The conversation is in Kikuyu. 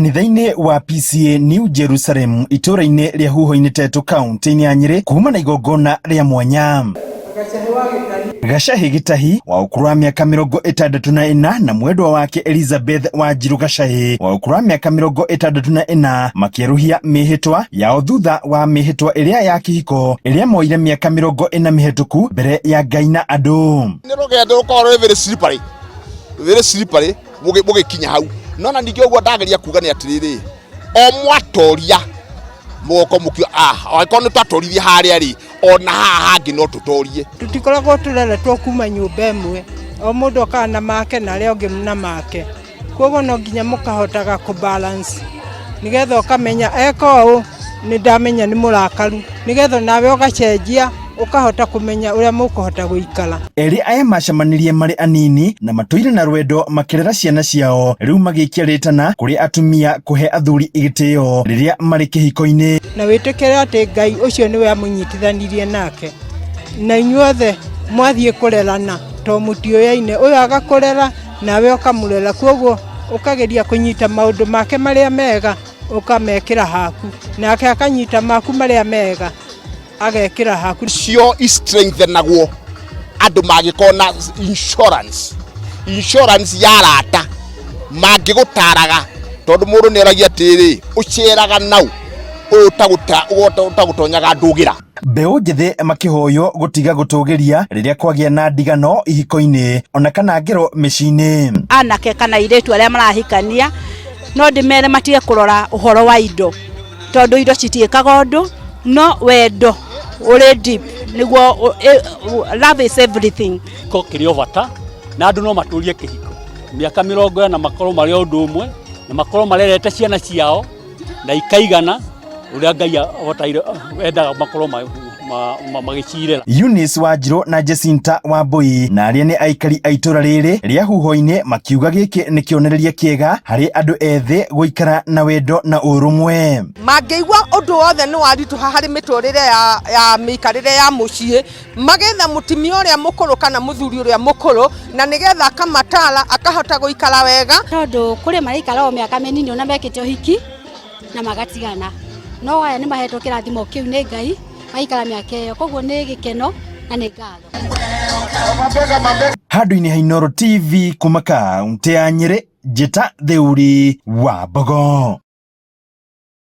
Kanitha-inĩ wa PCA New Jerusalem itũũra-inĩ rĩa Huho-inĩ Tetu kaunti-inĩ ya Nyĩrĩ kuma na igongona rĩa mwanya. Gacahĩ Gĩtahi wa ũkũrũ wa mĩaka 64 na mwendwa wake Elizabeth Wanjirũ Gacahĩ wa ũkũrũ wa mĩaka 64 makĩerũhia mĩhĩtwa yao thutha wa mĩhĩtwa ĩrĩa ya kĩhiko ĩrĩa moire mĩaka 40 mĩhetũku mbere ya Ngai na andũ. Nĩ rũgendo rũkoragwo rwĩ very slippery, very slippery mũgĩkinya hau. No na ningĩ ũguo ndageria kuga nĩ atĩrĩrĩ, o mwatoria mũgoka mũkiuga ah, angĩkorwo nĩ twatoririe harĩa rĩ, ona haha hangĩ no tũtorie. Tũtikoragwo tũreretwo kuma nyũmba ĩmwe, o mũndũ okaga na make na arĩa ũngĩ na make, koguo no nginya mũkahotaga kũ balance nĩgetha ũkamenya eka ũũ nĩ ndamenya nĩ mũrakaru, nĩgetha nawe ũgacenjia ũkahota kũmenya ũrĩa mũkũhota gũikara. Erĩ aya macemanirie marĩ anini na matũire na rwendo makĩrera ciana ciao, rĩu magĩikia rĩtana kũrĩ atumia kũhe athuri gĩtĩo rĩrĩa marĩ kĩhiko-inĩ. Na wĩtĩkĩre atĩ Ngai ũcio nĩwe amũnyitithanirie nake, na inyuothe mwathiĩ kũrerana to mũtiũyaine, ũyũ agakũrera nawe ũkamũrera, koguo ũkageria kũnyita maũndũ make marĩa mega ũkamekĩra haku, nake akanyita maku marĩa mega agekĩra haku. Cio i-strengthenagwo andũ mangĩkorwo na insurance, insurance ya arata mangĩgũtaraga, tondũ mũndũ nĩ oragia atĩrĩrĩ, ũceraga nau ũyũ ũtagũtonyaga ndũgĩra. Mbeũ njĩthĩ makĩhoywo gũtiga gũtũgĩria rĩrĩa kwagĩa na ndigano ihiko-inĩ ona kana ngero mĩciĩ-inĩ. Anake kana airĩtu arĩa marahikania no ndĩmere matige kũrora ũhoro wa indo, tondũ indo citiĩkaga ũndũ, no wendo ũrĩ deep nĩguo, love is everything. Kĩhiko kĩrĩ o bata na andũ no matũrie kĩhiko mĩaka 40 makorwo marĩ o ũndũ ũmwe na makorwo marerete ciana ciao na ikaigana ũrĩa Ngai ahotaire endaga makorwo magĩcirera. Eunice Wanjirũ na Jacinta Wambui na arĩa nĩ aikari a itũra rĩrĩ rĩa Huho-inĩ makiuga gĩkĩ nĩ kĩonereria kĩega harĩ andũ ethĩ gũikara na wendo na ũrũmwe. Mangĩigua ũndũ wothe nĩ waritũha harĩ mĩtũrĩre ya mĩikarĩre ya mũciĩ, magetha mũtumia ũrĩa mũkũrũ kana mũthuri ũrĩa mũkũrũ, na nĩgetha akamatara akahota gũikara wega. Tondũ kũrĩ maraikara o mĩaka mĩnini ona mekĩte ũhiki na magatigana, no aya nĩ mahetwo kĩrathimo kĩu nĩ Ngai magaikara mĩaka ĩyo, koguo nĩ gĩkeno na nĩ ngatho. Handũ-inĩ ha Inooro TV kuma kaũntĩ ya Nyĩrĩ, njĩta Theuri wa Mbogo.